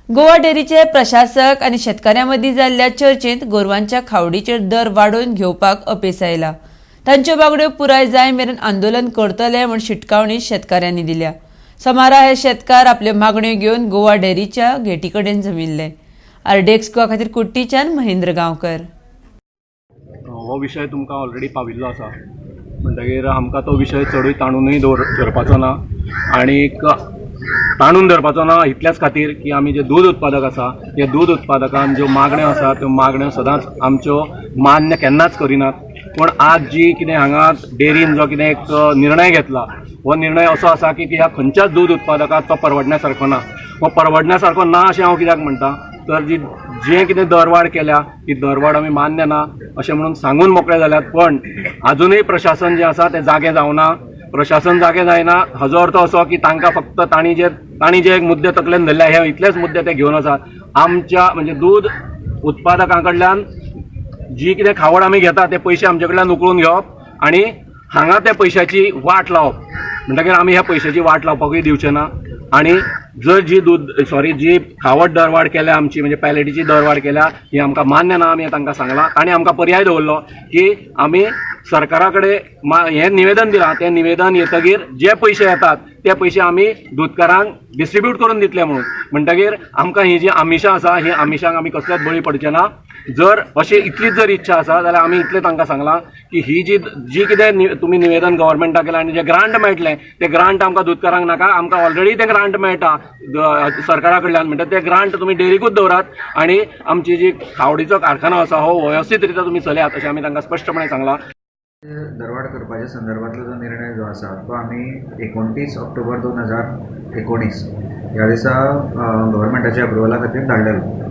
गोवा डेअरीचे प्रशासक आनी शेतकाऱ्यां मदीं जाल्ल्या चर्चेंत गोरवांच्या खावडीचेर दर वाडोवन घेवपाक अपेस आयला. तांच्यो मागण्यो पुराय जाय मेरेन आंदोलन करतले म्हूण शिटकावणी शेतकाऱ्यांनी दिल्या. सोमारा हे शेतकार आपल्यो मागण्यो घेवन गोवा डेअरीच्या गेटी कडेन जमिल्ले. आरडीएक्स गोवा खातीर कुट्टीच्यान महेंद्र गांवकर. हो विशय तुमकां ऑलरेडी पाविल्लो आसा, म्हणटगीर आमकां तो विशय चडूय ताणूनय धरपाचो ना आनीक ताणून धरपाचो ना इतल्याच खातीर की आमी जे दूद उत्पादक आसा त्या दूद उत्पादकान ज्यो मागण्यो आसा त्यो मागण्यो सदांच आमच्यो मान्य केन्नाच करिनात. पूण आज जी कितें हांगा डेअरीन जो कितें एक निर्णय घेतला हो निर्णय असो आसा की ह्या खंयच्याच दूद उत्पादकाक तो परवडण्या सारको ना. हो परवडण्या सारको ना अशें हांव कित्याक म्हणटा तर जी जें कितें दरवाड केल्या ती दरवाड आमी मान्य ना अशें म्हणून सांगून मोकळे जाल्यात, पण आजुनूय प्रशासन जें आसा तें जागें जावना. प्रशासन जागें जायना हाजो अर्थ असो की तांकां फक्त तांणी जे एक मुद्दे तकलेन धरल्या हे इतलेच मुद्दे ते घेवन आसात. आमच्या म्हणजे दूद उत्पादकां कडल्यान जी कितें खावड आमी घेता ते पयशे आमचे कडल्यान उकळून घेवप आनी हांगा त्या पयशाची वाट लावप, म्हणटकीर आमी ह्या पयशाची वाट लावपाकूय दिवचे ना. आनी जर जी दूद सॉरी जी खावड दरवाड केल्या आमची म्हणजे पॅलेटीची दरवाड केल्या ही आमकां मान्य ना, आमी तांकां सांगलां आनी आमकां पर्याय दवरलो की आमी सरकारा कडेन हें निवेदन दिलां, तें निवेदन येतगीर जे पयशे येतात ते पयशे आमी दुदकारांक डिस्ट्रिब्यूट करून दितले म्हणून. म्हणटगीर आमकां ही जी आमिशां आसा ही आमिशांक आमी कसलेच बळी पडचे ना. जर अशी इतलीच जर इच्छा आसा जाल्यार आमी इतलें तांकां सांगलां की ही जी जी कितें तुमी निवेदन गव्हर्मेंटाक केलां आनी जें ग्रांट मेळटलें तें ग्रांट आमकां दुदकारांक नाका, आमकां ऑलरेडी तें ग्रांट मेळटा सरकारा कडल्यान, म्हणटा तें ग्रांट तुमी डेअरीकूच दवरात आनी आमची जी खावडीचो कारखानो आसा हो वेवस्थीत रित्या तुमी चलयात अशें आमी तांकां स्पश्टपणे सांगलां. दरवाड करपाच्या संदर्भातलो जो निर्णय जो आसा तो आमी 29 ऑक्टोबर 2019 ह्या दिसा गव्हर्मेंटाच्या अप्रुवला खातीर धाडलेलो.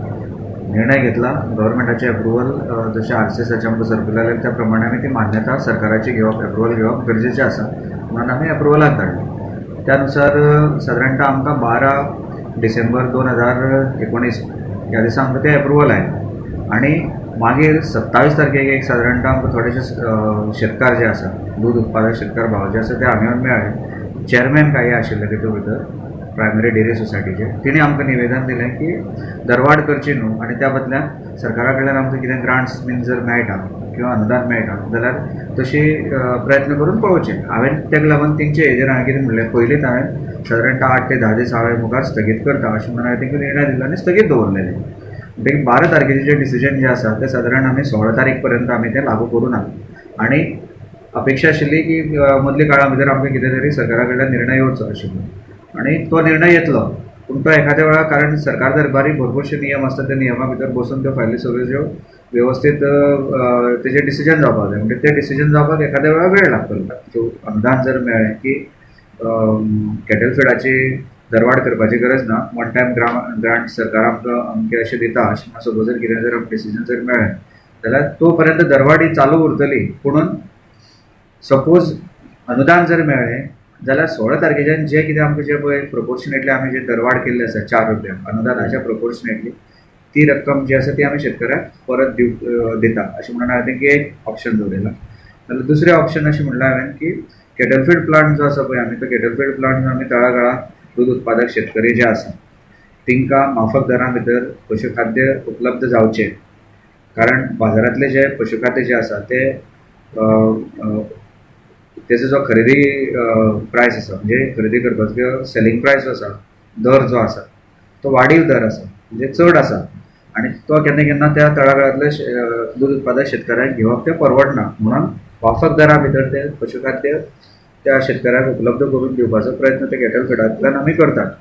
निर्णय घेतला, गव्हर्मेंटाचे अप्रुवल जशें आरसीएसाचे आमकां सर्कुलर आयलें त्या प्रमाणे आमी ती मान्यता सरकाराची घेवप, अप्रुवल घेवप गरजेचें आसा म्हणून आमी अप्रुवलाक धाडलें. त्यानुसार सादारणतः आमकां 12 डिसेंबर 2019 ह्या दिसा आमकां तें अप्रुवल आयलें आनी मागीर 27 तारखेक एक सादारणतः आमकां थोडेशे शेतकार जे आसा, दूद उत्पादक शेतकार भाव जे आसा ते हांगा येवन मेळ्ळे. चेअरमॅन कांय आशिल्ले तितूंत भितर प्रायमरी डेअरी सोसायटीचे, तिणें आमकां निवेदन दिलें की दरवाड करची न्हू आनी त्या बदल्यान सरकारा कडल्यान आमकां कितें ग्रांट्स बीन जर मेळटा किंवा अनुदान मेळटा जाल्यार तशी प्रयत्न करून पळोवचें. हांवें ताका लागून तेंचे हेजेर हांवें कितें म्हणलें, पयलींच हांवें सादारणतः 8 ते 10 दीस हांवें मुखार स्थगीत करता अशें म्हणून हांवें तांकां निर्णय दिलो आनी स्थगीत दवरलेलें. म्हणटकीर 12 तारखेचें जें डिसिजन जें आसा तें सादारण आमी 16 तारीख पर्यंत आमी तें लागू करूं ना आनी अपेक्षा आशिल्ली की मदल्या काळा भितर आमकां कितें तरी सरकारा कडल्यान निर्णय येवचो आशिल्लो आनी तो निर्णय येतलो, पूण तो एखाद्या वेळार कारण सरकार दरबारी भरपूरशे नियम आसता, त्या नियमा भितर बसून त्यो फायली सगळ्यो ज्यो वेवस्थीत तेजें डिसिजन जावपाक जाय, म्हणजे तें डिसिजन जावपाक एखाद्या वेळार वेळ लागतलो. सो अनुदान जर मेळ्ळें की कॅटल फिडाची दरवाड करपाची गरज ना, वन टायम ग्रांट सरकार आमकां अमकें अशें दिता अशें म्हणून सपोज जर कितें जर डिसिजन जर मेळ्ळें जाल्यार तो पर्यंत दरवाड ही चालू उरतली. पुणून सपोज अनुदान जर मेळ्ळें जाल्यार 16 तारखेच्यान जे कितें आमकां जे पळय प्रोपोर्शनेटली आमी जे दरवाड केल्ले आसा 4 रुपया अनुदानाच्या प्रोपोर्शनेटली ती रक्कम जी आसा ती आमी शेतकऱ्याक परत दिता अशें म्हणून हांवें तेंकां एक ऑप्शन दवरिलां. जाल्यार दुसरें ऑप्शन अशें म्हणलां हांवें की कॅटल फीड प्लांट जो आसा पळय आमी तो कॅटल फीड प्लांट आमी तळागाळां दूद उत्पादक शेतकरी जे आसा तांकां माफक दरां भितर पशुखाद्य उपलब्ध जावचें, कारण बाजारांतलें जे पशुखाद्य जें आसा तें तेजो जो खरेदी प्रायस आसा म्हणजे खरेदी करपाचो सेलिंग प्रायस जो आसा, दर जो आसा तो वाडीव दर आसा म्हणजे चड आसा आनी तो केन्ना केन्ना त्या तळागाळांतल्या दूद उत्पादक शेतकऱ्यांक घेवप तें परवडना, म्हणून वाफक दरा भितर तें पशुखाद्य त्या शेतकऱ्यांक उपलब्ध करून दिवपाचो प्रयत्न ते कॅटल फिडांतल्यान आमी करतात.